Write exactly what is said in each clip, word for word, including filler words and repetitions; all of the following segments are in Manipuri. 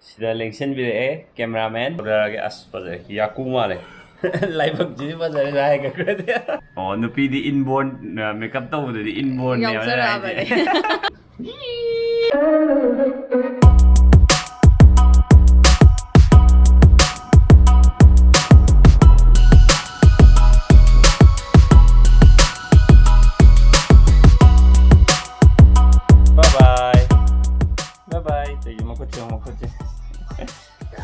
ꯁꯤꯗ ꯂꯦꯡꯁꯤꯟꯕꯤꯔꯛꯑꯦ ꯀꯦꯃꯦꯔꯥꯃꯦꯟ꯫ ꯇꯧꯔꯛꯑꯒꯦ꯫ ꯑꯁ, ꯐꯖꯔꯦ, ꯌꯥꯀꯨ ꯃꯥꯜꯂꯦ꯫ ꯂꯥꯏꯕꯛꯁꯤꯗꯤ ꯐꯖꯔꯦ ꯍꯥꯏꯈ꯭ꯔꯗꯤ꯫ ꯑꯣ, ꯅꯨꯄꯤꯗꯤ inborn makeup ꯇꯧꯕꯗꯗꯤ inborn ꯅꯦꯕ ꯌꯥꯎꯖꯔꯛꯑꯕꯅꯦ꯫ ꯍꯥꯏꯁꯦ꯫ Bye bye. Bye bye. ꯀꯩꯒꯤ ꯃꯈꯨꯠꯁꯦ ꯑꯃꯨꯛ ꯃꯈꯨꯠꯁꯦ?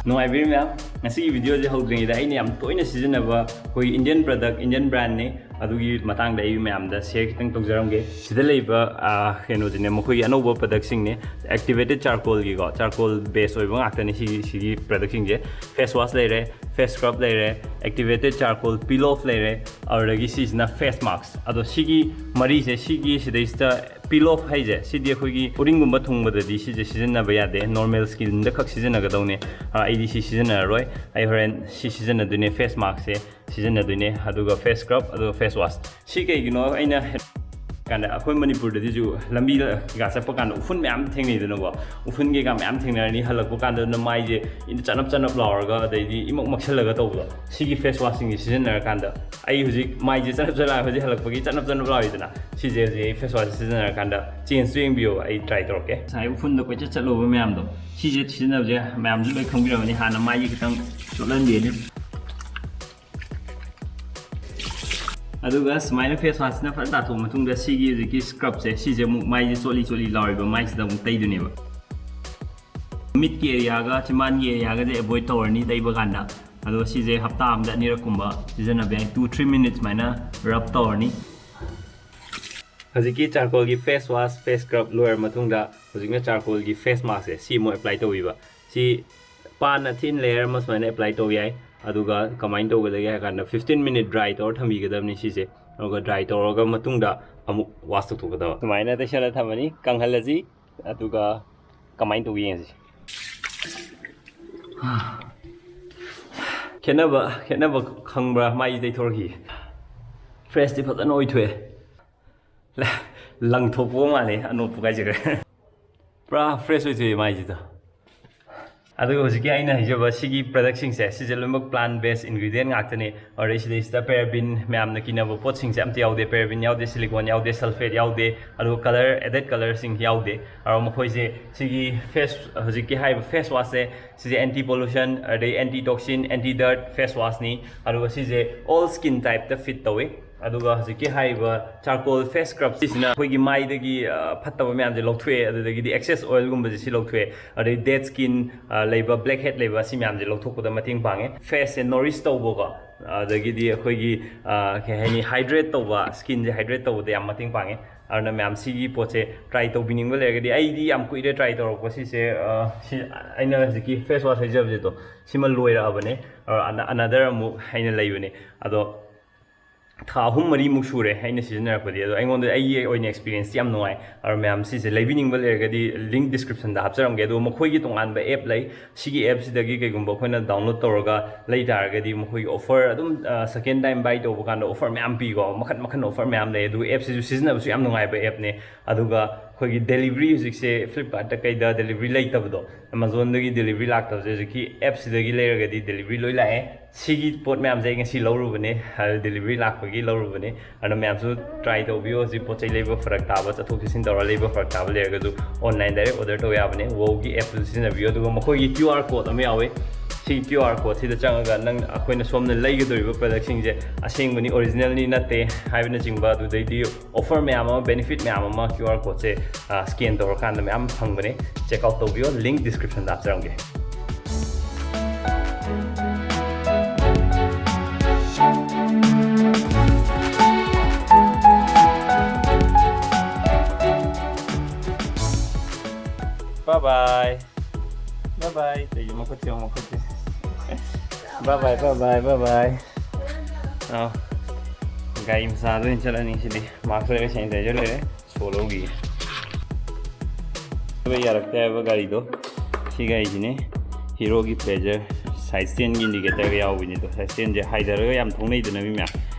ꯅꯨꯡꯉꯥꯏꯕꯤꯔꯤ ꯃꯌꯥꯝ? ꯉꯁꯤꯒꯤ videoꯁꯦ ꯍꯧꯗ꯭ꯔꯤꯉꯩꯗ ꯑꯩꯅ ꯌꯥꯝ ꯇꯣꯏꯅ ꯁꯤꯖꯤꯟꯅꯕ ꯑꯩꯈꯣꯏ Indian product, Indian brandꯅꯤ꯫ ꯑꯗꯨꯒꯤ ꯃꯇꯥꯡꯗ ꯑꯩ ꯃꯌꯥꯝꯗ share ꯈꯤꯇꯪ ꯇꯧꯖꯔꯝꯒꯦ꯫ ꯁꯤꯗ ꯂꯩꯕ, ꯑꯥ, ꯀꯩꯅꯣꯗꯤꯅꯦ, ꯃꯈꯣꯏꯒꯤ ꯑꯅꯧꯕ productꯁꯤꯡꯅꯦ꯫ Activated charcoalꯒꯤꯀꯣ, charcoal base ꯑꯣꯏꯕ ꯉꯥꯛꯇꯅꯦ ꯁꯤꯒꯤ, ꯁꯤꯒꯤ productꯁꯤꯡꯁꯦ꯫ Face wash ꯂꯩꯔꯦ, face scrub ꯂꯩꯔꯦ, activated charcoal peel off ꯂꯩꯔꯦ, ꯑꯗꯨꯗꯒꯤ ꯁꯤꯁꯤꯅ face mask꯫ ꯑꯗꯣ ꯁꯤꯒꯤ ꯃꯔꯤꯁꯦ, ꯁꯤꯒꯤ ꯁꯤꯗꯩꯁꯤꯗ peel off ꯍꯥꯏꯁꯦ, ꯁꯤꯗꯤ ꯑꯩꯈꯣꯏꯒꯤ ꯎꯔꯤꯡꯒꯨꯝꯕ ꯊꯨꯡꯕꯗꯗꯤ ꯁꯤꯁꯦ ꯁꯤꯖꯤꯟꯅꯕ ꯌꯥꯗꯦ, normal skinꯗ ꯈꯛ ꯁꯤꯖꯤꯟꯅꯒꯗꯧꯅꯦ꯫ ꯑ, ꯑꯩꯗꯤ ꯁꯤ ꯁꯤꯖꯤꯟꯅꯔꯔꯣꯏ꯫ ꯑꯩ ꯍꯣꯔꯦꯟ ꯁꯤ ꯁꯤꯖꯤꯟꯅꯗꯣꯏꯅꯦ, face maskꯁꯦ ꯁꯤꯖꯤꯟꯅꯗꯣꯏꯅꯦ, ꯑꯗꯨꯒ face scrub, ꯑꯗꯨꯒ face wash꯫ ꯁꯤ ꯀꯩꯒꯤꯅꯣ ꯑꯩꯅ ꯀꯥꯟꯗ, ꯑꯩꯈꯣꯏ ꯃꯅꯤꯄꯨꯔꯗꯗꯤꯁꯨ ꯂꯝꯕꯤ ꯀꯩꯀꯥ ꯆꯠꯄ ꯀꯥꯟꯗ ꯎꯐꯨꯟ ꯃꯌꯥꯝ ꯊꯦꯡꯅꯩꯗꯅꯀꯣ, ꯎꯐꯨꯟ ꯀꯩꯀꯥ ꯃꯌꯥꯝ ꯊꯦꯡꯅꯔꯅꯤ, ꯍꯜꯂꯛꯄ ꯀꯥꯟꯗ ꯃꯥꯏꯁꯦ ꯆꯅꯞ ꯆꯅꯞ ꯂꯥꯎꯔꯒ ꯑꯗꯩꯗꯤ ꯏꯃꯛ ꯃꯛꯁꯜꯂꯒ ꯇꯧꯕꯗꯣ꯫ ꯁꯤꯒꯤ face washꯁꯤꯡꯁꯦ ꯁꯤꯖꯤꯟꯅꯔꯀꯥꯟꯗ ꯑꯩ ꯍꯧꯖꯤꯛ ꯃꯥꯏꯁꯦ ꯆꯅꯞ ꯆꯅꯞ, ꯍꯧꯖꯤꯛ ꯍꯜꯂꯛꯄꯒꯤ ꯆꯅꯞ ꯆꯅꯞ ꯂꯥꯎꯔꯤꯗꯅ, ꯁꯤꯁꯦ ꯍꯧꯖꯤꯛ ꯑꯩ face washꯁꯦ ꯁꯤꯖꯤꯟꯅꯔꯀꯥꯟꯗ changeꯇꯣ ꯌꯦꯡꯕꯤꯌꯣꯕ꯫ ꯑꯩ try ꯇꯧꯔꯛꯀꯦ꯫ ꯉꯁꯥꯏ ꯎꯐꯨꯟꯗ ꯀꯣꯏꯆꯠ ꯆꯠꯂꯨꯕ ꯃꯌꯥꯝꯗꯣ, ꯁꯤꯁꯦ ꯁꯤꯖꯤꯟꯅꯕꯁꯦ ꯃꯌꯥꯝꯁꯨ ꯂꯣꯏ ꯈꯪꯕꯤꯔꯝꯃꯅꯤ꯫ ꯍꯥꯟꯅ ꯃꯥꯏꯁꯦ ꯈꯤꯇꯪ ꯆꯣꯠꯍꯟꯕꯤꯔꯅꯤ꯫ ꯑꯗꯨꯒ ꯁꯨꯃꯥꯏꯅ face washꯁꯤꯅ ꯐꯖꯅ ꯇꯥꯊꯣꯛꯑ ꯃꯇꯨꯡꯗ ꯁꯤꯒꯤ ꯍꯧꯖꯤꯛꯀꯤ scrubꯁꯦ, ꯁꯤꯁꯦ ꯑꯃꯨꯛ ꯃꯥꯏꯁꯦ ꯆꯣꯠꯂꯤ ꯆꯣꯠꯂꯤ ꯂꯥꯎꯔꯤꯕ ꯃꯥꯏꯁꯤꯗ ꯑꯃꯨꯛ ꯇꯩꯗꯣꯏꯅꯦꯕ꯫ Midꯀꯤ areaꯒ ꯆꯤꯝꯕꯥꯟꯒꯤ areaꯒꯁꯦ avoid ꯇꯧꯔꯅꯤ ꯇꯩꯕ ꯀꯥꯟꯗ꯫ ꯑꯗꯣ ꯁꯤꯁꯦ ꯍꯞꯇꯥ ꯑꯃꯗ ꯑꯅꯤꯔꯛꯀꯨꯝꯕ ꯁꯤꯖꯤꯟꯅꯕ ꯌꯥꯏ꯫ Two three minutes ꯁꯨꯃꯥꯏꯅ rub ꯇꯧꯔꯅꯤ꯫ ꯍꯧꯖꯤꯛꯀꯤ charcoalꯒꯤ face wash, face scrub ꯂꯣꯏꯔ ꯃꯇꯨꯡꯗ ꯍꯧꯖꯤꯛꯅ charcoalꯒꯤ face maskꯁꯦ ꯁꯤ ꯑꯃꯨꯛ apply ꯇꯧꯕꯤꯕ꯫ ꯁꯤ ꯄꯥꯅ thin layer ꯑꯃ ꯁꯨꯃꯥꯏꯅ apply ꯇꯧ ꯌꯥꯏ꯫ ꯑꯗꯨꯒ ꯀꯃꯥꯏꯅ ꯇꯧꯒꯗꯒꯦ ꯍꯥꯏ ꯀꯥꯟꯗ fifteen minute dry ꯇꯧꯔ ꯊꯝꯕꯤꯒꯗꯕꯅꯤ ꯁꯤꯁꯦ꯫ ꯑꯗꯨꯒ dry ꯇꯧꯔꯒ ꯃꯇꯨꯡꯗ ꯑꯃꯨꯛ wash ꯇꯧꯊꯣꯛꯀꯗꯕ꯫ ꯁꯨꯃꯥꯏꯅ ꯇꯩꯁꯜꯂ ꯊꯝꯃꯅꯤ, ꯀꯪꯍꯜꯂꯁꯤ꯫ ꯑꯗꯨꯒ ꯀꯃꯥꯏꯅ ꯇꯧꯒꯦ ꯌꯦꯡꯁꯤ꯫ ꯈꯦꯠꯅꯕ, ꯈꯦꯠꯅꯕ ꯈꯪꯕ꯭ꯔꯥ? ꯃꯥꯏꯁꯦ ꯇꯩꯊꯣꯔꯛꯈꯤꯒꯦ꯫ Freshꯇꯤ ꯐꯖꯅ ꯑꯣꯏꯊꯣꯛꯑꯦ꯫ ꯂ-, ꯂꯪꯊꯣꯛꯄ ꯃꯥꯜꯂꯦ ꯑꯅꯣꯛꯄ ꯀꯥꯏꯁꯦ꯫ ꯄꯨꯔꯥ fresh ꯑꯣꯏꯊꯣꯛꯑꯦ ꯃꯥꯏꯁꯤꯗ꯫ ꯑꯗꯨꯒ ꯍꯧꯖꯤꯛꯀꯤ ꯑꯩꯅ ꯍꯥꯏꯖꯕ ꯁꯤꯒꯤ ꯄ꯭ꯔꯗꯛꯁꯤꯡꯁꯦ, ꯁꯤꯁꯦ ꯂꯣꯏꯅꯃꯛ ꯄ꯭ꯂꯥꯟ ꯕꯦꯁ ꯏꯟꯒ꯭ꯔꯤꯗꯤꯌꯦꯟ ꯉꯥꯛꯇꯅꯤ꯫ ꯑꯗꯩ ꯁꯤꯗꯩꯁꯤꯗ ꯄꯦꯔꯥꯕꯤꯟ, ꯃꯌꯥꯝꯅ ꯀꯤꯅꯕ ꯄꯣꯠꯁꯤꯡꯁꯦ ꯑꯝꯇ ꯌꯥꯎꯗꯦ꯫ ꯄꯦꯔꯥꯕꯤꯟ ꯌꯥꯎꯗꯦ, ꯁꯤꯂꯤꯀꯣꯟ ꯌꯥꯎꯗꯦ, ꯁꯜꯐꯦꯠ ꯌꯥꯎꯗꯦ, ꯑꯗꯨꯒ ꯀꯂꯔ, ꯑꯦꯗꯦꯠ ꯀꯂꯔꯁꯤꯡ ꯌꯥꯎꯗꯦ꯫ ꯑꯗꯣ ꯃꯈꯣꯏꯁꯦ ꯁꯤꯒꯤ ꯐꯦꯁ, ꯍꯧꯖꯤꯛꯀꯤ ꯍꯥꯏꯔꯤꯕ ꯐꯦꯁ ꯋꯥꯁꯁꯦ, ꯁꯤꯁꯦ ꯑꯦꯟꯇꯤ ꯄꯣꯂꯨꯁꯟ, ꯑꯗꯩ ꯑꯦꯟꯇꯤ ꯇꯣꯛꯁꯤꯟ, ꯑꯦꯟꯇꯤ ꯗꯔꯠ ꯐꯦꯁ ꯋꯥꯁꯅꯤ꯫ ꯑꯗꯨꯒ ꯁꯤꯁꯦ ꯑꯣꯜ ꯁ꯭ꯀꯤꯟ ꯇꯥꯏꯞꯇ ꯐꯤꯠ ꯇꯧꯏ꯫ ꯑꯗꯨꯒ ꯍꯧꯖꯤꯛꯀꯤ ꯍꯥꯏꯔꯤꯕ ꯆꯥꯔꯀꯣꯜ ꯐꯦꯁ ꯁ꯭ꯀ꯭ꯔꯕ ꯁꯤꯁꯤꯅ ꯑꯩꯈꯣꯏꯒꯤ ꯃꯥꯏꯗꯒꯤ, ꯑ, ꯐꯠꯇꯕ ꯃꯌꯥꯝꯁꯦ ꯂꯧꯊꯣꯛꯑꯦ, ꯑꯗꯨꯗꯒꯤꯗꯤ ꯑꯦꯛꯁꯦꯁ ꯑꯣꯏꯜꯒꯨꯝꯕꯁꯦ ꯁꯤ ꯂꯧꯊꯣꯛꯑꯦ, ꯑꯗꯩ ꯗꯦꯠ ꯁ꯭ꯀꯤꯟ, ꯑ, ꯂꯩꯕ, ꯕ꯭ꯂꯦꯛ ꯍꯦꯠ ꯂꯩꯕ, ꯁꯤ ꯃꯌꯥꯝꯁꯦ ꯂꯧꯊꯣꯛꯄꯗ ꯃꯇꯦꯡ ꯄꯥꯡꯉꯦ꯫ ꯐꯦꯁꯁꯦ ꯅꯣꯔꯤꯁ ꯇꯧꯕꯀꯣ, ꯑꯗꯒꯤꯗꯤ ꯑꯩꯈꯣꯏꯒꯤ, ꯑ, ꯀꯩ ꯍꯥꯏꯅꯤ, ꯍꯥꯏꯗ꯭ꯔꯦꯠ ꯇꯧꯕ, ꯁ꯭ꯀꯤꯟꯁꯦ ꯍꯥꯏꯗ꯭ꯔꯦꯠ ꯇꯧꯕꯗ ꯌꯥꯝ ꯃꯇꯦꯡ ꯄꯥꯡꯉꯦ꯫ ꯑꯗꯨꯅ ꯃꯌꯥꯝ ꯁꯤꯒꯤ ꯄꯣꯠꯁꯦ ꯇ꯭ꯔꯥꯏ ꯇꯧꯕꯤꯅꯤꯡꯕ ꯂꯩꯔꯒꯗꯤ, ꯑꯩꯗꯤ ꯌꯥꯝ ꯀꯨꯏꯔꯦ ꯇ꯭ꯔꯥꯏ ꯇꯧꯔꯛꯄ ꯁꯤꯁꯦ, ꯑ, ꯁꯤ ꯑꯩꯅ ꯍꯧꯖꯤꯛꯀꯤ ꯐꯦꯁ ꯋꯥꯁ ꯍꯥꯏꯖꯕꯁꯦ, ꯁꯤꯃ ꯂꯣꯏꯔꯛꯑꯕꯅꯦ꯫ ꯑ, ꯑꯅ-, ꯑꯅꯗꯔ ꯑꯃꯨꯛ ꯑꯩꯅ ꯂꯩꯕꯅꯦ꯫ ꯑꯗꯣ ꯊꯥ ꯑꯍꯨꯝ ꯃꯔꯤꯃꯨꯛ ꯁꯨꯔꯦ ꯑꯩꯅ ꯁꯤꯖꯤꯟꯅꯔꯛꯄꯗꯤ꯫ ꯑꯗꯣ ꯑꯩꯉꯣꯟꯗ, ꯑꯩꯒꯤ ꯑꯣꯏꯅ ꯑꯦꯛꯁꯄꯤꯔꯤꯌꯦꯟꯁꯇꯤ ꯌꯥꯝ ꯅꯨꯡꯉꯥꯏ꯫ ꯑꯗꯣ ꯃꯌꯥꯝ ꯁꯤꯁꯦ ꯂꯩꯕꯤꯅꯤꯡꯕ ꯂꯩꯔꯒꯗꯤ ꯂꯤꯡꯛ ꯗꯤꯁꯀ꯭ꯔꯤꯞꯁꯟꯗ ꯍꯥꯞꯆꯔꯝꯒꯦ꯫ ꯑꯗꯣ ꯃꯈꯣꯏꯒꯤ ꯇꯣꯉꯥꯟꯕ ꯑꯦꯞ ꯂꯩ꯫ ꯁꯤꯒꯤ ꯑꯦꯞꯁꯤꯗꯒꯤ ꯀꯩꯒꯨꯝꯕ ꯑꯩꯈꯣꯏꯅ ꯗꯥꯎꯟꯂꯣꯗ ꯇꯧꯔꯒ ꯂꯩ ꯇꯥꯔꯒꯗꯤ, ꯃꯈꯣꯏꯒꯤ ꯑꯣꯐꯔ ꯑꯗꯨꯝ, ꯑ, ꯁꯦꯀꯦꯟ ꯇꯥꯏꯝ ꯕꯥꯏ ꯇꯧꯕ ꯀꯥꯟꯗ ꯑꯣꯐꯔ ꯃꯌꯥꯝ ꯄꯤꯀꯣ, ꯃꯈꯟ ꯃꯈꯟ ꯑꯣꯐꯔ ꯃꯌꯥꯝ ꯂꯩ꯫ ꯑꯗꯨꯒ ꯑꯦꯞꯁꯤꯁꯨ ꯁꯤꯖꯤꯟꯅꯕꯁꯨ ꯌꯥꯝ ꯅꯨꯡꯉꯥꯏꯕ ꯑꯦꯞꯅꯦ꯫ ꯑꯗꯨꯒ ꯑꯩꯈꯣꯏꯒꯤ ꯗꯦꯂꯤꯚꯔꯤ, ꯍꯧꯖꯤꯛꯁꯦ ꯐ꯭ꯂꯤꯞꯀꯥꯔꯠꯇ ꯀꯩꯗ ꯗꯦꯂꯤꯚꯔꯤ ꯂꯩꯇꯕꯗꯣ, ꯑꯦꯃꯥꯖꯣꯟꯗꯒꯤ ꯗꯦꯂꯤꯚꯔꯤ ꯂꯥꯛꯇꯕꯁꯦ, ꯍꯧꯖꯤꯛꯀꯤ ꯑꯦꯞꯁꯤꯗꯒꯤ ꯂꯩꯔꯒꯗꯤ ꯗꯦꯂꯤꯚꯔꯤ ꯂꯣꯏ ꯂꯥꯛꯑꯦ꯫ ꯁꯤꯒꯤ ꯄꯣꯠ ꯃꯌꯥꯝꯁꯦ ꯑꯩ ꯉꯁꯤ ꯂꯧꯔꯨꯕꯅꯦ, ꯗꯦꯂꯤꯚꯔꯤ ꯂꯥꯛꯄꯒꯤ ꯂꯧꯔꯨꯕꯅꯦ꯫ ꯑꯗꯨꯅ ꯃꯌꯥꯝꯁꯨ ꯇ꯭ꯔꯥꯏ ꯇꯧꯕꯤꯌꯣ꯫ ꯍꯧꯖꯤꯛ ꯄꯣꯠ ꯆꯩ ꯂꯩꯕ ꯐꯔꯛ ꯇꯥꯕ, ꯆꯠꯊꯣꯛ ꯆꯠꯁꯤꯟ ꯇꯧꯔ ꯂꯩꯕ ꯐꯔꯛ ꯇꯥꯕ ꯂꯩꯔꯒꯁꯨ, ꯑꯣꯟꯂꯥꯏꯟ ꯗꯥꯏꯔꯦꯛ ꯑꯣꯔꯗꯔ ꯇꯧꯕ ꯌꯥꯕꯅꯦ꯫ ꯋꯣꯒꯤ ꯑꯦꯞꯇꯨ ꯁꯤꯖꯤꯟꯅꯕꯤꯌꯣ꯫ ꯑꯗꯨꯒ ꯃꯈꯣꯏꯒꯤ ꯀ꯭ꯌꯨ ꯑꯥꯔ ꯀꯣꯗ ꯑꯃ ꯌꯥꯎꯋꯦ꯫ ꯁꯤ ꯀ꯭ꯌꯨ ꯑꯥꯔ ꯀꯣꯗꯁꯤꯗ ꯆꯪꯉꯒ ꯅꯪ, ꯑꯩꯈꯣꯏꯅ ꯁꯣꯝꯅ ꯂꯩꯒꯗꯧꯔꯤꯕ ꯄ꯭ꯔꯗꯛꯁꯤꯡꯁꯦ ꯑꯁꯦꯡꯕꯅꯤ, ꯑꯣꯔꯤꯖꯤꯅꯦꯜꯅꯤ ꯅꯠꯇꯦ ꯍꯥꯏꯕꯅꯆꯤꯡꯕ, ꯑꯗꯨꯗꯩꯗꯤ ꯑꯣꯐꯔ ꯃꯌꯥꯝ ꯑꯃ, ꯕꯦꯅꯤꯐꯤꯠ ꯃꯌꯥꯝ ꯑꯃ ꯀ꯭ꯌꯨ ꯑꯥꯔ ꯀꯣꯗꯁꯦ, ꯑ, ꯁ꯭ꯀꯦꯟ ꯇꯧꯔꯀꯥꯟꯗ ꯃꯌꯥꯝ ꯐꯪꯕꯅꯦ꯫ ꯆꯦꯛ ꯑꯥꯎꯠ ꯇꯧꯕꯤꯌꯣ, link ꯗꯤꯁꯀ꯭ꯔꯤꯞꯁꯟꯗ ꯍꯥꯞꯆꯔꯝꯒꯦ꯫ Bye bye. Bye bye. ꯇꯩ ꯃꯈꯨꯠꯁꯦ, ꯃꯈꯨꯠꯁꯦ꯫ Bye bye, bye bye, bye bye. ꯑꯥ, ꯒꯥꯔꯤ ꯃꯆꯥꯗ ꯑꯣꯏꯅ ꯆꯠꯂꯅꯤ ꯁꯤꯗꯤ꯫ ꯃꯥꯛꯁ ꯂꯩꯔꯦ, ꯁꯦꯅꯤꯇꯥꯏꯖꯔ ꯂꯩꯔꯦ, ꯁꯣ ꯂꯧꯈꯤꯒꯦ꯫ ꯌꯥꯔꯛꯇꯦ ꯍꯥꯏꯕ ꯒꯥꯔꯤꯗꯣ, ꯁꯤ ꯒꯥꯔꯤꯁꯤꯅꯦ꯫ ꯍꯤꯔꯣꯒꯤ ꯄ꯭ꯂꯦꯖꯔ ꯁꯥꯏꯠ ꯁ꯭ꯇꯦꯟꯒꯤ ꯏꯟꯗꯤꯀꯦꯇꯔꯒ ꯌꯥꯎꯕꯅꯤꯗꯣ꯫ ꯁꯥꯏꯠ ꯁ꯭ꯇꯦꯟꯁꯦ ꯍꯥꯏꯊꯔꯒ ꯌꯥꯝ ꯊꯧꯅꯩꯗꯅ ꯃꯤ ꯃꯌꯥꯝ꯫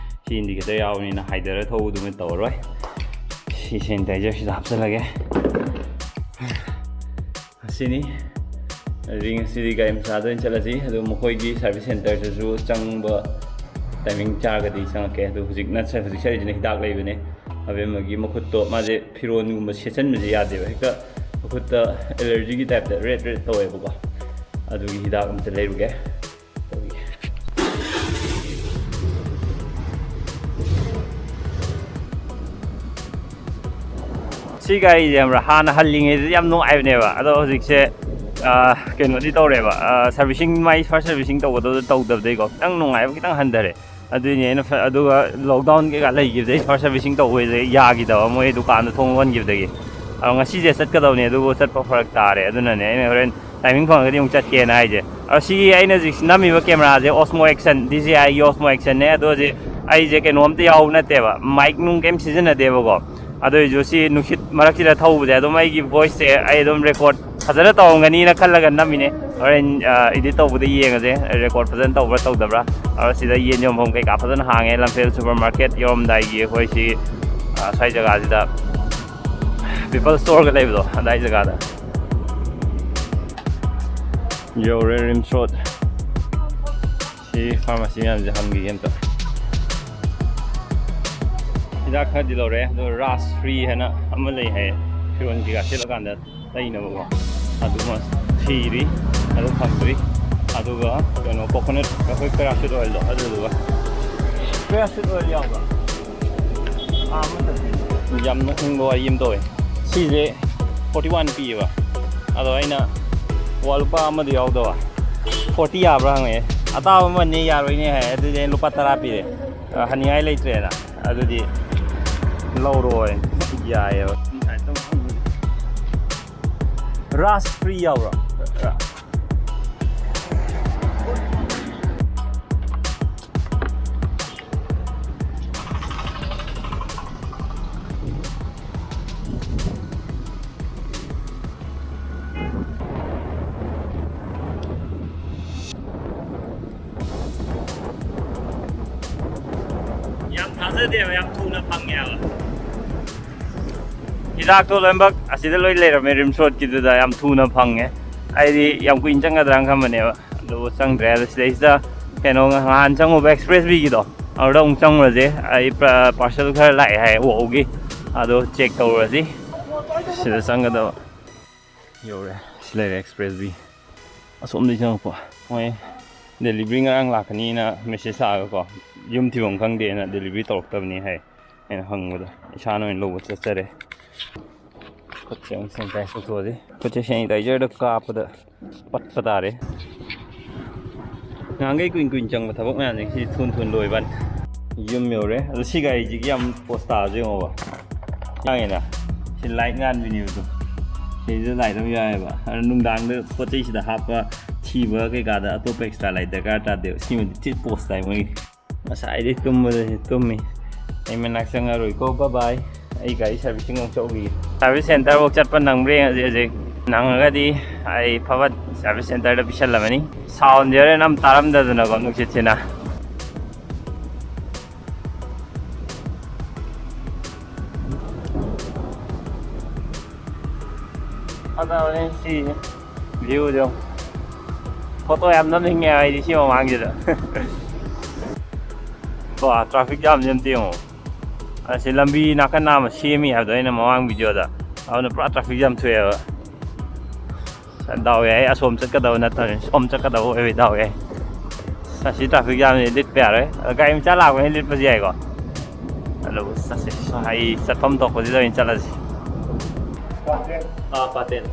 ꯁꯤ ꯏꯟꯗꯤꯀꯦꯇꯔ ꯌꯥꯎꯕꯅꯤꯅ ꯍꯥꯏꯊꯔ ꯊꯧꯕꯗꯨꯃ ꯇꯧꯔꯔꯣꯏ꯫ ꯁꯤ ꯁꯦꯅꯤꯇꯥꯏꯖꯔꯁꯤꯗ ꯍꯥꯞꯆꯤꯜꯂꯒꯦ꯫ ꯑꯁꯤꯅꯤ꯫ ꯑꯗꯨꯗꯤ ꯉꯁꯤꯗꯤ ꯒꯥꯔꯤ ꯃꯆꯥꯗ ꯑꯣꯏꯅ ꯆꯠꯂꯁꯤ꯫ ꯑꯗꯨ ꯃꯈꯣꯏꯒꯤ ꯁꯥꯔꯚꯤꯁ ꯁꯦꯟꯇꯔꯗꯁꯨ ꯆꯪꯕ ꯇꯥꯏꯃꯤꯡ ꯆꯥꯔꯒꯗꯤ ꯆꯪꯉꯛꯀꯦ꯫ ꯑꯗꯨ ꯍꯧꯖꯤꯛ ꯅꯠ-, ꯍꯧꯖꯤꯛ ꯆꯠꯂꯤꯁꯤꯅ ꯍꯤꯗꯥꯛ ꯂꯩꯕꯅꯦ꯫ ꯑꯕꯦꯝꯃꯒꯤ ꯃꯈꯨꯠꯇꯣ, ꯃꯥꯁꯦ ꯐꯤꯔꯣꯟꯒꯨꯝꯕ ꯁꯦꯠꯆꯟꯕꯁꯦ ꯌꯥꯗꯦꯕ, ꯍꯦꯛꯇ ꯃꯈꯨꯠꯇ ꯑꯦꯂꯔꯖꯤꯒꯤ ꯇꯥꯏꯞꯇ ꯔꯦꯠ ꯔꯦꯠ ꯇꯧꯋꯦꯕꯀꯣ꯫ ꯑꯗꯨꯒꯤ ꯍꯤꯗꯥꯛ ꯑꯝꯇ ꯂꯩꯔꯨꯒꯦ꯫ ꯁꯤ ꯒꯥꯔꯤꯁꯦ ꯈꯪꯕ꯭ꯔꯥ, ꯍꯥꯟꯅ ꯍꯜꯂꯤꯉꯩꯗꯗꯤ ꯌꯥꯝ ꯅꯨꯡꯉꯥꯏꯕꯅꯦꯕ, ꯑꯗꯣ ꯍꯧꯖꯤꯛꯁꯦ ꯑꯥ, ꯀꯩꯅꯣꯗꯤ ꯇꯧꯔꯦꯕ, ꯁꯥꯔꯚꯤꯁꯤꯡ, ꯃꯥꯏ ꯐꯥꯔꯁ ꯁꯥꯔꯚꯤꯁꯤꯡ ꯇꯧꯒꯗꯕꯗꯣ ꯇꯧꯗꯕꯗꯩꯀꯣ ꯈꯤꯇꯪ ꯅꯨꯡꯉꯥꯏꯕ ꯈꯤꯇꯪ ꯍꯟꯊꯔꯦ꯫ ꯑꯗꯨꯏꯅꯦ ꯑꯩꯅ ꯐ-, ꯑꯗꯨꯒ ꯂꯣꯛꯗꯥꯎꯟ ꯀꯩꯀꯥ ꯂꯩꯈꯤꯕꯗꯩ ꯐꯥꯔꯁ ꯁꯥꯔꯚꯤꯁꯤꯡ ꯇꯧꯕꯁꯦ ꯌꯥꯈꯤꯗꯕ, ꯃꯣꯏ ꯗꯨꯀꯥꯟꯗꯣ ꯊꯣꯡ ꯂꯣꯟꯈꯤꯕꯗꯒꯤ꯫ ꯑꯗꯣ ꯉꯁꯤꯁꯦ ꯆꯠꯀꯗꯕꯅꯦ, ꯑꯗꯨꯕꯨ ꯆꯠꯄ ꯐꯔꯛ ꯇꯥꯔꯦ꯫ ꯑꯗꯨꯅꯅꯦ ꯑꯩꯅ ꯍꯣꯔꯦꯟ ꯇꯥꯏꯃꯤꯡ ꯐꯪꯉꯒꯗꯤ ꯑꯃꯨꯛ ꯆꯠꯀꯦꯅ ꯍꯥꯏꯁꯦ꯫ ꯑꯗꯣ ꯁꯤꯒꯤ ꯑꯩꯅ ꯍꯧꯖꯤꯛ ꯅꯝꯃꯤꯕ ꯀꯦꯃꯦꯔꯥꯁꯦ Osmo Action, D J I ꯒꯤ Osmo Action ꯅꯦ꯫ ꯑꯗꯣ ꯍꯧꯖꯤꯛ ꯑꯩꯁꯦ ꯀꯩꯅꯣꯝꯇ ꯌꯥꯎꯕ ꯅꯠꯇꯦꯕ, ꯃꯥꯏꯛ ꯅꯨꯡ ꯀꯩꯝ ꯁꯤꯖꯤꯟꯅꯗꯦꯕꯀꯣ꯫ ꯑꯗꯨ ꯑꯣꯏꯔꯁꯨ ꯁꯤ ꯅꯨꯡꯁꯤꯠ ꯃꯔꯛꯁꯤꯗ ꯊꯧꯕꯁꯦ ꯑꯗꯨꯝ ꯑꯩꯒꯤ ꯚꯣꯏꯁꯁꯦ ꯑꯩ ꯑꯗꯨꯝ ꯔꯦꯀꯣꯔꯠ ꯐꯖꯅ ꯇꯧꯔꯝꯒꯅꯤꯅ ꯈꯜꯂꯒ ꯅꯝꯃꯤꯅꯦ꯫ ꯍꯣꯔꯦꯟ, ꯑ, ꯏꯗꯤꯠ ꯇꯧꯕꯗ ꯌꯦꯡꯉꯁꯦ, ꯔꯦꯀꯣꯔꯠ ꯐꯖꯅ ꯇꯧꯕ꯭ꯔꯥ ꯇꯧꯗꯕ꯭ꯔꯥ꯫ ꯑꯗꯣ ꯁꯤꯗ ꯌꯦꯟ ꯌꯣꯟꯐꯝ ꯀꯩꯀꯥ ꯐꯖꯅ ꯍꯥꯡꯉꯦ, ꯂꯝꯐꯦꯜ ꯁꯨꯄꯔ ꯃꯥꯔꯀꯦꯠ ꯌꯧꯔꯝꯗꯥꯏꯒꯤ ꯑꯩꯈꯣꯏ ꯁꯤ, ꯑ, ꯁ꯭ꯋꯥꯏ ꯖꯒꯥꯁꯤꯗ ꯄꯤꯄꯜ ꯁ꯭ꯇꯣꯔꯒ ꯂꯩꯕꯗꯣ, ꯑꯗꯥꯏ ꯖꯒꯥꯗ꯫ ꯌꯧꯔꯦ ꯔꯤꯝꯁ ꯔꯣꯗ꯫ ꯁꯤ ꯐꯥꯔꯃꯥꯁꯤ ꯃꯌꯥꯝꯁꯦ ꯍꯪꯈꯤꯒꯦ ꯑꯝꯇ꯫ ꯍꯤꯗꯥꯛ ꯈꯔꯗꯤ ꯂꯧꯔꯦ, ꯑꯗꯣ ꯔꯥꯁ ꯐ꯭ꯔꯤ ꯍꯥꯏꯅ ꯑꯃ ꯂꯩ ꯍꯥꯏꯌꯦ, ꯐꯤꯔꯣꯟ ꯀꯩꯀꯥ ꯁꯦꯠꯂꯀꯥꯟꯗ ꯇꯩꯅꯕꯀꯣ꯫ ꯑꯗꯨꯃ ꯊꯤꯔꯤ, ꯑꯗꯨ ꯐꯪꯗ꯭ꯔꯤ꯫ ꯑꯗꯨꯒ ꯀꯩꯅꯣ, ꯀꯣꯀꯣꯅꯠ, ꯑꯩꯈꯣꯏ ꯄꯦꯔꯥꯁꯨꯠ ꯑꯣꯏꯜꯗꯣ, ꯑꯗꯨꯗꯨꯒ꯫ ꯄꯦꯔꯥꯁꯨꯠ ꯑꯣꯏꯜ ꯌꯥꯎꯕ꯭ꯔꯥ? ꯑꯥ, ꯑꯃꯠꯇ ꯊꯤꯗꯦ꯫ ꯌꯥꯝ ꯅꯣꯛꯅꯤꯡꯕ ꯋꯥꯔꯤ ꯑꯃ ꯇꯧꯋꯦ꯫ ꯁꯤꯁꯦ ꯐꯣꯔꯇꯤ ꯋꯥꯟ ꯄꯤꯌꯦꯕ, ꯑꯗꯣ ꯑꯩꯅ ꯋꯥ ꯂꯨꯄꯥ ꯑꯃꯗꯤ ꯌꯥꯎꯗꯕ, ꯐꯣꯔꯇꯤ ꯌꯥꯕ꯭ꯔꯥ ꯍꯪꯉꯛꯑꯦ꯫ ꯑꯇꯥꯕ ꯑꯃꯅꯦ ꯌꯥꯔꯣꯏꯅꯦ ꯍꯥꯏ꯫ ꯑꯗꯨꯗꯤ ꯑꯩꯅ ꯂꯨꯄꯥ ꯇꯔꯥ ꯄꯤꯔꯦ, ꯑ, ꯍꯟꯅꯤꯡꯉꯥꯏ ꯂꯩꯇ꯭ꯔꯦꯅ꯫ ꯑꯗꯨꯗꯤ ꯂꯧꯔꯣꯏ꯫ ꯌꯥꯏꯌꯦꯕ꯫ ꯔꯥꯁ ꯐ꯭ꯔꯤ ꯌꯥꯎꯕ꯭ꯔꯣ? ꯌꯥꯝ ꯊꯥꯖꯗꯦꯕ, ꯌꯥꯝ ꯊꯨꯅ ꯐꯪꯉꯦꯕ꯫ ꯍꯤꯗꯥꯛꯇꯣ ꯂꯣꯏꯅꯃꯛ ꯑꯁꯤꯗ ꯂꯣꯏ ꯂꯩꯔꯝꯃꯦ, ꯔꯤꯝꯁ ꯔꯣꯗꯀꯤꯗꯨꯗ ꯌꯥꯝ ꯊꯨꯅ ꯐꯪꯉꯦ꯫ ꯑꯩꯗꯤ ꯌꯥꯝ ꯀꯨꯏꯅ ꯆꯪꯒꯗ꯭ꯔꯥꯅ ꯈꯟꯕꯅꯦꯕ, ꯑꯗꯨꯕꯨ ꯆꯪꯗ꯭ꯔꯦ꯫ ꯑꯗꯣ ꯁꯤꯗꯩꯁꯤꯗ ꯀꯩꯅꯣ, ꯅꯍꯥꯟ ꯆꯪꯉꯨꯕ ꯑꯦꯛꯁꯄ꯭ꯔꯦꯁ ꯕꯤꯒꯤꯗꯣ, ꯑꯗꯨꯗ ꯑꯃꯨꯛ ꯆꯪꯉꯨꯔꯁꯦ꯫ ꯑꯩ ꯄꯥꯔꯁꯦꯜ ꯈꯔ ꯂꯥꯛꯑꯦ ꯍꯥꯏ ꯋꯥꯎꯒꯤ, ꯑꯗꯣ ꯆꯦꯛ ꯇꯧꯔꯨꯔꯁꯤ꯫ ꯁꯤꯗ ꯆꯪꯒꯗꯕ꯫ ꯌꯧꯔꯦ꯫ ꯁꯤ ꯂꯩꯔꯦ ꯑꯦꯛꯁꯄ꯭ꯔꯦꯁ ꯕꯤ꯫ ꯑꯁꯣꯝꯗꯒꯤ ꯆꯪꯉꯛꯄ꯫ ꯃꯣꯏ ꯗꯦꯂꯤꯚꯔꯤ ꯉꯔꯥꯡ ꯂꯥꯛꯀꯅꯤꯅ ꯃꯦꯁꯦꯖ ꯂꯥꯛꯑꯒꯀꯣ, ꯌꯨꯝ ꯊꯤꯐꯝ ꯈꯪꯗꯦꯅ ꯗꯦꯂꯤꯚꯔꯤ ꯇꯧꯔꯛꯇꯕꯅꯤ ꯍꯥꯏ꯫ ꯑꯩꯅ ꯍꯪꯕꯗ ꯏꯁꯥꯅ ꯑꯣꯏꯅ ꯂꯧꯕ ꯆꯠꯆꯔꯦ꯫ ꯈꯨꯠꯁꯦ ꯑꯃꯨꯛ ꯁꯦꯅꯤꯇꯥꯏꯁ ꯇꯧꯊꯣꯛꯑꯁꯤ꯫ ꯈꯨꯠꯁꯦ ꯁꯦꯅꯤꯇꯥꯏꯖꯔꯗ ꯀꯥꯞꯄꯗ ꯄꯠꯄ ꯇꯥꯔꯦ꯫ ꯅꯍꯥꯟꯈꯩ ꯀꯨꯏꯅ ꯀꯨꯏꯅ ꯆꯪꯕ ꯊꯕꯛ ꯃꯌꯥꯝꯁꯦ ꯉꯁꯤ ꯊꯨꯅ ꯊꯨꯅ ꯂꯣꯏꯕꯅꯤ꯫ ꯌꯨꯝ ꯌꯧꯔꯦ꯫ ꯑꯗꯣ ꯁꯤ ꯒꯥꯔꯤꯁꯤꯒꯤ ꯌꯥꯝ ꯄꯣꯁ ꯇꯥꯕꯁꯦ ꯌꯦꯡꯉꯣꯕ꯫ ꯌꯥꯡꯉꯦꯅ꯫ ꯁꯤ ꯂꯥꯏꯠ ꯉꯥꯟꯕꯤꯅꯦꯕꯗꯣ꯫ ꯁꯤꯁꯤꯗ ꯂꯥꯏꯠ ꯑꯃ ꯌꯥꯎꯋꯦꯕ꯫ ꯑꯗꯣ ꯅꯨꯡꯗꯥꯡꯗ ꯄꯣꯠ ꯆꯩꯁꯤꯗ ꯍꯥꯞꯄ ꯊꯤꯕ ꯀꯩꯀꯥꯗ ꯑꯇꯣꯞꯄ ꯑꯦꯛꯁꯇ꯭ꯔꯥ ꯂꯥꯏꯠ ꯗꯔꯀꯥꯔ ꯇꯥꯗꯦꯕ꯫ ꯁꯤꯃꯗꯤ ꯊꯤ ꯄꯣꯁ ꯇꯥꯏ ꯃꯣꯏꯒꯤ꯫ ꯉꯁꯥꯏꯗꯩ ꯇꯨꯝꯕꯗ ꯇꯨꯝꯃꯤ꯫ ꯑꯩ ꯃꯅꯥꯛ ꯆꯪꯉꯔꯣꯏꯀꯣ, bye bye꯫ ꯑꯩ ꯒꯥꯔꯤ ꯁꯥꯔꯚꯤꯁꯤꯡ ꯑꯃꯨꯛ ꯆꯠꯂꯨꯈꯤꯒꯦ꯫ ꯁꯥꯔꯚꯤꯁ ꯁꯦꯟꯇꯔꯐꯥꯎ ꯆꯠꯄ ꯅꯪꯕ꯭ꯔꯥ ꯌꯦꯡꯉꯁꯤ ꯍꯧꯖꯤꯛ꯫ ꯅꯪꯉꯒꯗꯤ ꯑꯩ ꯐꯕꯠ ꯁꯥꯔꯚꯤꯁ ꯁꯦꯟꯇꯔꯗ ꯄꯤꯁꯜꯂꯝꯃꯅꯤ꯫ ꯁꯥꯎꯟꯁꯦ ꯍꯣꯔꯦꯟ ꯑꯃ ꯇꯥꯔꯝꯗꯗꯅꯀꯣ, ꯅꯨꯡꯁꯤꯠꯁꯤꯅ꯫ ꯐꯖꯕꯅꯦ ꯁꯤꯁꯦ, ꯚ꯭ꯌꯨꯁꯦ꯫ ꯐꯣꯇꯣ ꯌꯥꯝ ꯅꯝꯅꯤꯡꯉꯦ ꯑꯩꯗꯤ ꯁꯤ ꯃꯃꯥꯡꯁꯤꯗ꯫ ꯀꯣ, ꯇ꯭ꯔꯥꯐꯤꯛ ꯖꯥꯝꯁꯦ ꯑꯝꯇ ꯌꯦꯡꯉꯣ꯫ ꯑꯁꯤ ꯂꯝꯕꯤ ꯅꯥꯀꯟ ꯅꯥꯝꯃ ꯁꯦꯝꯃꯤ ꯍꯥꯏꯕꯗꯣ ꯑꯩꯅ ꯃꯃꯥꯡ ꯚꯤꯗꯤꯑꯣꯗ, ꯑꯗꯨꯅ ꯄꯨꯔꯥ ꯇ꯭ꯔꯥꯐꯤꯛ ꯖꯥꯝ ꯊꯣꯛꯑꯦꯕ꯫ ꯗꯥꯎ ꯌꯥꯏ, ꯑꯁꯣꯝ ꯆꯠꯀꯗꯕ ꯅꯠꯇꯕꯅꯤ, ꯁꯣꯝ ꯆꯠꯀꯗꯕ ꯑꯣꯏꯕꯩ ꯗꯥꯎ ꯌꯥꯏ꯫ ꯑꯁꯤ ꯇ꯭ꯔꯥꯐꯤꯛ ꯖꯥꯝꯁꯤ ꯂꯤꯠꯄ ꯌꯥꯔꯣꯏ꯫ ꯑꯗꯣ ꯒꯥꯔꯤ ꯃꯆꯥ ꯂꯥꯛꯄꯅꯤ ꯂꯤꯠꯄꯁꯨ ꯌꯥꯏꯀꯣ꯫ ꯑꯗꯨꯕꯨ ꯆꯠꯁꯦ꯫ ꯑꯩ ꯆꯠꯐꯝ ꯊꯣꯛꯄꯁꯤꯗ ꯑꯣꯏꯅ ꯆꯠꯂꯁꯤ꯫ ꯑꯥ, ꯄꯥꯇꯦꯟ꯫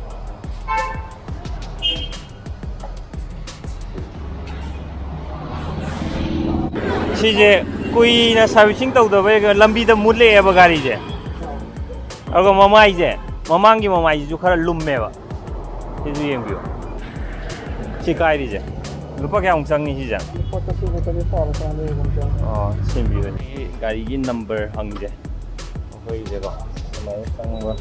ꯁꯤꯁꯦ ꯀꯨꯏꯅ ꯁꯥꯔꯚꯤꯁꯤꯡ ꯇꯧꯗꯕꯩ ꯂꯝꯕꯤꯗ ꯃꯨꯠꯂꯛꯑꯦꯕ ꯒꯥꯔꯤꯁꯦ꯫ ꯑꯗꯨꯒ ꯃꯃꯥꯏꯁꯦ, ꯃꯃꯥꯡꯒꯤ ꯃꯃꯥꯏꯁꯤꯁꯨ ꯈꯔ ꯂꯨꯝꯃꯦꯕ꯫ ꯁꯤꯁꯨ ꯌꯦꯡꯕꯤꯌꯨ꯫ ꯁꯤ ꯀꯥꯏꯔꯤꯁꯦ ꯂꯨꯄꯥ ꯀꯌꯥꯃꯨꯛ ꯆꯪꯅꯤ ꯁꯤꯁꯦ? ꯂꯨꯄꯥ ꯆꯥꯇ꯭ꯔꯨꯛ ꯈꯛꯇꯗꯤ ꯇꯥꯕ ꯆꯥꯝꯃꯔꯤ ꯑꯗꯨꯝ ꯆꯪꯉꯤ꯫ ꯑꯣ, ꯁꯦꯝꯕꯤꯌꯨ꯫ ꯑꯩꯒꯤ ꯒꯥꯔꯤꯒꯤ ꯅꯝꯕꯔ ꯍꯪꯁꯦ ꯑꯩꯈꯣꯏꯒꯤꯁꯦꯀꯣ꯫ ꯀꯃꯥꯏꯅ ꯆꯪꯕ?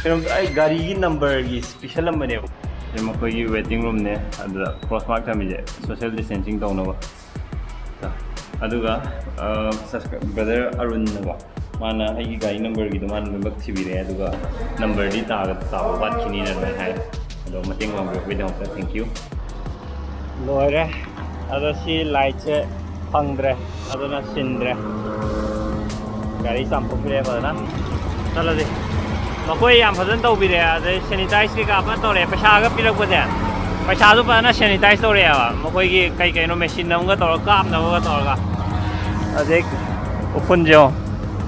ꯀꯩꯅꯣꯝꯇ, ꯑꯩ ꯒꯥꯔꯤꯒꯤ ꯅꯝꯕꯔꯒꯤ ꯄꯤꯁꯜꯂꯝꯕꯅꯦꯕ꯫ ꯁꯤ ꯃꯈꯣꯏꯒꯤ ꯋꯦꯇꯤꯡ ꯔꯨꯝꯅꯦ, ꯑꯗꯨꯗ ꯀ꯭ꯔꯣꯁ ꯃꯥꯔꯛ ꯊꯝꯃꯤꯁꯦ ꯁꯣꯁꯤꯌꯦꯜ ꯗꯤꯁꯇꯦꯟꯁꯤꯡ ꯇꯧꯅꯕ꯫ ꯑꯗꯨꯒ, ꯑ, ꯁꯕꯁꯀ꯭ꯔꯥꯏ-, ꯕ꯭ꯔꯗꯔ ꯑꯔꯨꯟꯅꯀꯣ, ꯃꯥꯅ ꯑꯩꯒꯤ ꯒꯥꯔꯤ ꯅꯝꯕꯔꯒꯤꯗꯣ ꯃꯥꯅ ꯂꯣꯏꯅꯃꯛ ꯊꯤꯕꯤꯔꯛꯑꯦ, ꯑꯗꯨꯒ ꯅꯝꯕꯔꯗꯤ ꯇꯥꯕ ꯋꯥꯠꯈꯤꯅꯤꯅ ꯑꯗꯨꯃꯥꯏꯅ ꯍꯥꯏ꯫ ꯑꯗꯣ ꯃꯇꯦꯡ ꯄꯥꯡꯕꯤꯔꯛꯄꯒꯤꯗꯃꯛꯇ thank you꯫ ꯂꯣꯏꯔꯦ꯫ ꯑꯗꯣ ꯁꯤ ꯂꯥꯏꯠꯁꯦ ꯐꯪꯗ꯭ꯔꯦ, ꯑꯗꯨꯅ ꯁꯤꯟꯗ꯭ꯔꯦ꯫ ꯒꯥꯔꯤ ꯆꯥꯝꯊꯣꯛꯄꯤꯔꯦ ꯐꯖꯅ꯫ ꯆꯠꯂꯁꯤ꯫ ꯃꯈꯣꯏ ꯌꯥꯝ ꯐꯖꯅ ꯇꯧꯕꯤꯔꯦ꯫ ꯑꯗꯩ ꯁꯦꯅꯤꯇꯥꯏꯁ ꯀꯩꯀꯥ ꯐꯖꯅ ꯇꯧꯔꯛꯑꯦ꯫ ꯄꯩꯁꯥꯒ ꯄꯤꯔꯛꯄꯁꯦ, ꯄꯩꯁꯥꯗꯨ ꯐꯖꯅ ꯁꯦꯅꯤꯇꯥꯏꯁ ꯇꯧꯔꯛꯑꯦꯕ, ꯃꯈꯣꯏꯒꯤ ꯀꯩ ꯀꯩꯅꯣ ꯃꯦꯆꯤꯟ ꯑꯃꯒ ꯇꯧꯔꯒ, ꯀꯥꯞꯅꯕꯒ ꯇꯧꯔꯒ꯫ ꯍꯧꯖꯤꯛ ꯎꯐꯨꯟꯁꯦ ꯌꯦꯡꯉꯣ,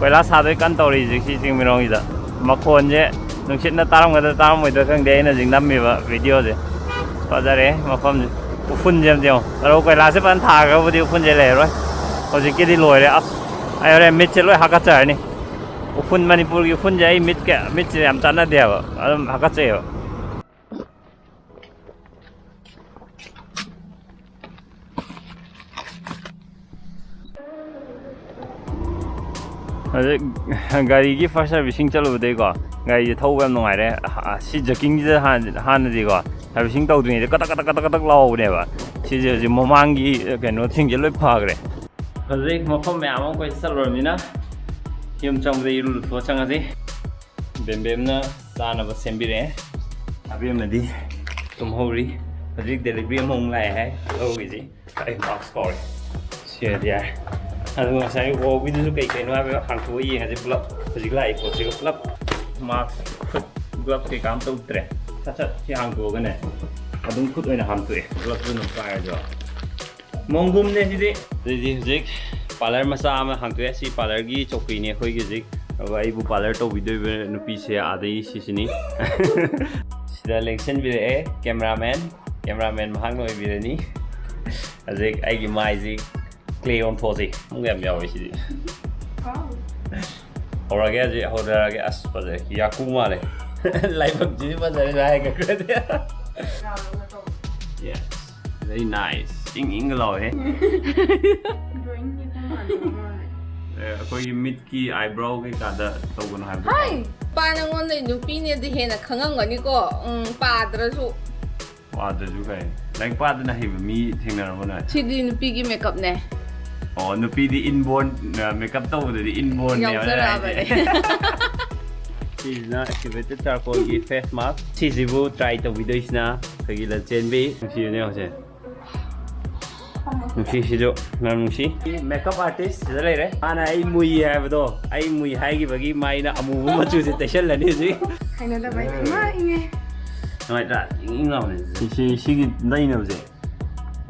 ꯀꯣꯏꯂꯥꯁ ꯊꯥꯗꯣꯏ ꯀꯟꯅ ꯇꯧꯔꯤ ꯍꯧꯖꯤꯛ ꯁꯤ ꯆꯤꯡꯃꯤꯔꯣꯡꯁꯤꯗ꯫ ꯃꯈꯣꯟꯁꯦ ꯅꯨꯡꯁꯤꯠꯅ ꯇꯥꯔꯝꯒꯗ꯭ꯔꯥ ꯇꯥꯔꯝꯃꯣꯏꯗ꯭ꯔꯥ ꯈꯪꯗꯦ, ꯑꯩꯅ ꯍꯧꯖꯤꯛ ꯅꯝꯃꯤꯕ ꯚꯤꯗꯤꯑꯣꯁꯦ꯫ ꯐꯖꯔꯦ ꯃꯐꯝꯁꯦ꯫ ꯎꯐꯨꯟꯁꯦ ꯑꯝꯇ ꯌꯦꯡꯉꯣ꯫ ꯑꯗꯣ ꯀꯣꯏꯂꯥꯁꯁꯦ ꯐꯖꯅ ꯊꯥꯈ꯭ꯔꯕꯨꯗꯤ ꯎꯐꯨꯟꯁꯦ ꯂꯩꯔꯔꯣꯏ꯫ ꯍꯧꯖꯤꯛꯀꯤꯗꯤ ꯂꯣꯏꯔꯦ꯫ ꯑꯁ, ꯑꯩ ꯍꯣꯔꯦꯟ ꯃꯤꯠꯁꯦ ꯂꯣꯏ ꯍꯥꯀꯠꯆꯔꯅꯤ꯫ ꯎꯐꯨꯟ, ꯃꯅꯤꯄꯨꯔꯒꯤ ꯎꯐꯨꯟꯁꯦ ꯑꯩ ꯃꯤꯠꯀ, ꯃꯤꯠꯁꯦ ꯌꯥꯝ ꯆꯥꯟꯅꯗꯦꯕ, ꯑꯗꯨꯝ ꯍꯥꯀꯠꯆꯩꯕ꯫ ꯑꯗꯩ ꯒꯥꯔꯤꯒꯤ ꯐꯥꯔꯁ ꯁꯥꯔꯚꯤꯁꯤꯡ ꯆꯠꯂꯨꯕꯗꯩꯀꯣ, ꯒꯥꯔꯤꯁꯦ ꯊꯧꯕ ꯌꯥꯝ ꯅꯨꯡꯉꯥꯏꯔꯦ꯫ ꯑ, ꯁꯤ ꯖꯔꯀꯤꯡꯁꯤꯗ ꯍꯥꯟ-, ꯍꯥꯟꯅꯗꯤꯀꯣ, ꯁꯥꯔꯚꯤꯁꯤꯡ ꯇꯧꯗ꯭ꯔꯤꯉꯩꯗ ꯀꯇꯛ ꯀꯇꯛ ꯀꯇꯛ ꯀꯇꯛ ꯂꯥꯎꯕꯅꯦꯕ꯫ ꯁꯤꯁꯦ ꯍꯧꯖꯤꯛ ꯃꯃꯥꯡꯒꯤ ꯀꯩꯅꯣꯁꯤꯡꯁꯦ ꯂꯣꯏ ꯐꯈ꯭ꯔꯦ꯫ ꯍꯧꯖꯤꯛ ꯃꯐꯝ ꯃꯌꯥꯝ ꯑꯃ ꯑꯩꯈꯣꯏ ꯆꯠꯂꯨꯔꯕꯅꯤꯅ, ꯌꯨꯝ ꯆꯪꯕꯗ ꯏꯔꯨ ꯂꯨꯊꯣꯛꯑ ꯆꯪꯉꯁꯤ꯫ ꯕꯦꯝꯕꯦꯝꯅ ꯆꯥꯅꯕ ꯁꯦꯝꯕꯤꯔꯛꯑꯦ꯫ ꯑꯕꯦꯝꯃꯗꯤ ꯇꯨꯝꯍꯧꯔꯤ꯫ ꯍꯧꯖꯤꯛ ꯗꯦꯂꯤꯚꯔꯤ ꯑꯃꯃꯨꯛ ꯂꯥꯛꯑꯦ ꯍꯥꯏ, ꯂꯧꯔꯤꯁꯤ꯫ ꯑꯩ ꯃꯥꯛꯁ ꯀꯥꯎꯔꯦ꯫ ꯁꯤꯔꯗꯤ ꯌꯥꯔꯦ꯫ ꯑꯗꯨꯒ ꯉꯁꯥꯏ ꯋꯥꯎꯒꯤꯗꯨꯁꯨ ꯀꯩ ꯀꯩꯅꯣ ꯍꯥꯏꯕ ꯍꯥꯡꯇꯣꯛꯑ ꯌꯦꯡꯉꯁꯤ ꯄꯨꯂꯞ꯫ ꯍꯧꯖꯤꯛ ꯂꯥꯛꯏ ꯄꯣꯠꯁꯤꯒ ꯄꯨꯂꯞ꯫ ꯃꯥꯛꯁ, ꯈꯨꯠ, ꯒ꯭ꯂꯞꯁ ꯀꯩꯀꯥ ꯑꯝꯇ ꯎꯞꯇ꯭ꯔꯦ꯫ ꯁꯠ ꯁꯠ ꯁꯤ ꯍꯥꯡꯇꯣꯛꯑꯒꯅꯦ, ꯑꯗꯨꯝ ꯈꯨꯠ ꯑꯣꯏꯅ ꯍꯥꯝꯇꯣꯛꯑꯦ꯫ ꯒ꯭ꯂꯞꯁꯇꯨ ꯑꯗꯨꯝ ꯄꯥꯏꯔꯁꯨ꯫ ꯃꯣꯡꯒꯨꯝꯅꯦ ꯁꯤꯗꯤ꯫ ꯑꯗꯩꯗꯤ ꯍꯧꯖꯤꯛ ꯄꯥꯔꯂꯔ ꯃꯆꯥ ꯑꯃ ꯍꯥꯡꯇꯣꯛꯑꯦ꯫ ꯁꯤ ꯄꯥꯔꯂꯔꯒꯤ ꯆꯧꯀ꯭ꯔꯤꯅꯦ ꯑꯩꯈꯣꯏꯒꯤ ꯍꯧꯖꯤꯛ꯫ ꯑꯗꯨꯒ ꯑꯩꯕꯨ ꯄꯥꯔꯂꯔ ꯇꯧꯕꯤꯗꯣꯏꯕ ꯅꯨꯄꯤꯁꯦ ꯑꯥꯗꯩ ꯁꯤꯁꯤꯅꯤ꯫ ꯁꯤꯗ ꯂꯦꯡꯁꯤꯟꯕꯤꯔꯛꯑꯦ ꯀꯦꯃꯦꯔꯥꯃꯦꯟ꯫ ꯀꯦꯃꯦꯔꯥꯃꯦꯟ ꯃꯍꯥꯛꯅ ꯑꯣꯏꯕꯤꯔꯅꯤ꯫ ꯍꯧꯖꯤꯛ ꯑꯩꯒꯤ ꯃꯥꯏꯁꯤ ꯀ꯭ꯂꯦ ꯑꯣꯟꯊꯣꯛꯑꯁꯤ꯫ ꯑꯃꯨꯛ ꯌꯥꯝ ꯌꯥꯎꯋꯦ ꯁꯤꯗꯤ꯫ ꯍꯧꯔꯒꯦ ꯍꯧꯖꯤꯛ, ꯍꯧꯔꯒꯦ꯫ ꯑꯁ, ꯐꯖꯩ꯫ ꯌꯥꯀꯨ ꯃꯥꯜꯂꯦ꯫ ꯂꯥꯏꯕꯛꯁꯤꯗꯤ ꯐꯖꯔꯦ ꯍꯥꯏꯈ꯭ꯔꯗꯤ꯫ Yes, very nice. ꯏꯪ ꯏꯪꯒ ꯂꯥꯎꯋꯦ꯫ Drawing ꯌꯦꯛꯄ ꯃꯥꯜꯂꯦ ꯃꯥꯜꯂꯦ꯫ ꯑꯦ, ꯑꯩꯈꯣꯏꯒꯤ ꯃꯤꯠꯀꯤ eyebrow ꯀꯩꯀꯥꯗ ꯇꯧꯒꯅꯨ ꯍꯥꯏꯕꯗꯣ꯫ ꯍꯥꯏ! ꯄꯥ ꯅꯪꯉꯣꯟꯗ ꯅꯨꯄꯤꯅꯦꯗꯤ ꯍꯦꯟꯅ ꯈꯪꯉꯝꯒꯅꯤꯀꯣ꯫ ꯎꯝ, ꯄꯥꯗ꯭ꯔꯁꯨ꯫ ꯄꯥꯗ꯭ꯔꯁꯨ ꯀꯩ? ꯂꯥꯏꯔꯤꯛ ꯄꯥꯗꯅ ꯍꯩꯕ ꯃꯤ ꯊꯦꯡꯅꯔꯕꯣ ꯅꯣꯏ? ꯁꯤꯗꯤ ꯅꯨꯄꯤꯒꯤ makeupꯅꯦ꯫ ꯑꯣ, ꯅꯨꯄꯤꯗꯤ inborn makeup ꯇꯧꯕꯗꯗꯤ inborn ꯅꯦꯕ꯫ ꯁꯤꯁꯤꯅ activated charcoal ꯒꯤ face mask꯫ ꯁꯤꯁꯤꯕꯨ try ꯇꯧꯕꯤꯗꯣꯏꯁꯤꯅ ꯑꯩꯈꯣꯏꯒꯤ ꯂꯟꯆꯦꯟꯕꯤ꯫ ꯅꯨꯡꯁꯤꯕꯅꯦ ꯍꯧꯖꯤꯛ꯫ ꯅꯨꯡꯁꯤꯁꯤꯁꯨ ꯌꯥꯝ ꯅꯨꯡꯁꯤ꯫ Makeup artist ꯁꯤꯗ ꯂꯩꯔꯦ꯫ ꯃꯥꯅ ꯑꯩ ꯃꯨꯏ ꯍꯥꯏꯕꯗꯣ, ꯑꯩ ꯃꯨꯏ ꯍꯥꯏꯈꯤꯕꯒꯤ ꯃꯥꯏꯅ ꯑꯃꯨꯕ ꯃꯆꯨꯁꯦ ꯇꯩꯁꯜꯂꯅꯤ ꯍꯧꯖꯤꯛ꯫ ꯍꯩꯅꯗꯕ ꯑꯩꯗꯤ꯫ ꯏꯃꯥ, ꯏꯪꯉꯦ꯫ ꯅꯨꯡꯉꯥꯏꯇ꯭ꯔꯥ? ꯏꯪ ꯏꯪ ꯂꯥꯎꯕꯅꯦ꯫ ꯁꯤ, ꯁꯤ, ꯁꯤꯒꯤ ꯂꯩꯅꯕꯁꯦ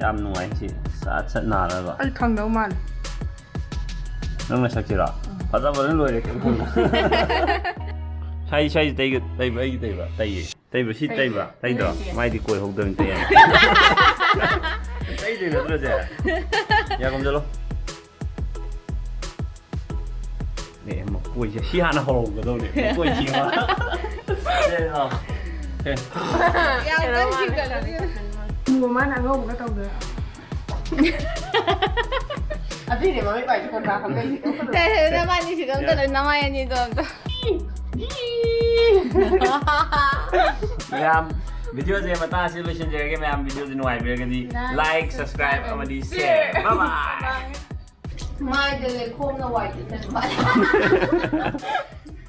ꯌꯥꯝ ꯅꯨꯡꯉꯥꯏ꯫ ꯁꯤ ꯁꯠ ꯁꯠ ꯅꯥꯔꯒ꯫ ꯑꯩ ꯈꯪꯗꯧ ꯃꯥꯜꯂꯦ꯫ ꯅꯪ ꯅꯁꯛꯁꯤꯔꯣ? ꯐꯖꯕꯅ ꯂꯣꯏꯔꯦ ꯀꯩꯝ ꯈꯪꯗꯦ꯫ ꯁ꯭ꯋꯥꯏ, ꯁ꯭ꯋꯥꯏꯁꯦ ꯇꯩꯒ-, ꯇꯩꯕ꯭ꯔꯥ? ꯑꯩꯒꯤ ꯇꯩꯕ꯭ꯔꯥ? ꯇꯩꯌꯦ꯫ ꯇꯩꯕ꯭ꯔꯥ? ꯁꯤ ꯇꯩꯕ꯭ꯔꯥ? ꯇꯩꯗ꯭ꯔꯣ? ꯇꯩꯌꯦ꯫ ꯃꯥꯏꯗꯤ ꯀꯣꯏ ꯍꯧꯗꯕꯅꯤ ꯇꯩ ꯌꯥꯅꯤ꯫ ꯇꯩꯗꯣꯏ ꯅꯠꯇ꯭ꯔꯣ ꯁꯦ? ꯌꯥꯒꯨꯝ ꯆꯠꯂꯣ꯫ ꯑꯦ, ꯃꯀꯣꯏꯁꯦ ꯁꯤ ꯍꯥꯟꯅ ꯍꯧꯔꯝꯒꯗꯧꯅꯦ꯫ ꯃꯀꯣꯏ ꯁꯤ ꯑꯃ꯫ ꯁꯦ, ꯑꯥ꯫ ꯁꯦ꯫ ꯌꯥꯝ ꯀꯟꯅ ꯁꯤꯡꯒꯠꯂꯗꯤ꯫ ꯃꯥꯅ ꯑꯉꯧꯕꯒ ꯇꯧꯗꯣꯏꯔꯣ? ꯑꯗꯨꯏꯅꯦ ꯃꯃꯤꯠ ꯄꯥꯏꯁꯦ ꯀꯣꯟꯇ꯭ꯔꯥ ꯐꯝꯗꯣꯏꯁꯦ꯫ ꯅꯕꯥꯅꯤꯁꯤꯗ ꯑꯝꯇ ꯂꯣꯏ ꯅꯃꯥꯏ ꯑꯅꯤꯗꯣ ꯑꯝꯇ꯫ ꯃꯌꯥꯝ, video ꯁꯦ ꯃꯇꯥꯡ ꯑꯁꯤꯗ ꯂꯣꯏꯁꯤꯟꯖꯔꯒꯦ꯫ ꯃꯌꯥꯝ, video ꯁꯦ ꯅꯨꯡꯉꯥꯏꯕꯤꯔꯒꯗꯤ like, subscribe ꯑꯃꯗꯤ share꯫ Bye bye꯫ ꯃꯥꯏꯗ ꯂꯩꯈꯣꯝꯅ ꯋꯥꯏ ꯇꯩꯁꯟꯕ꯫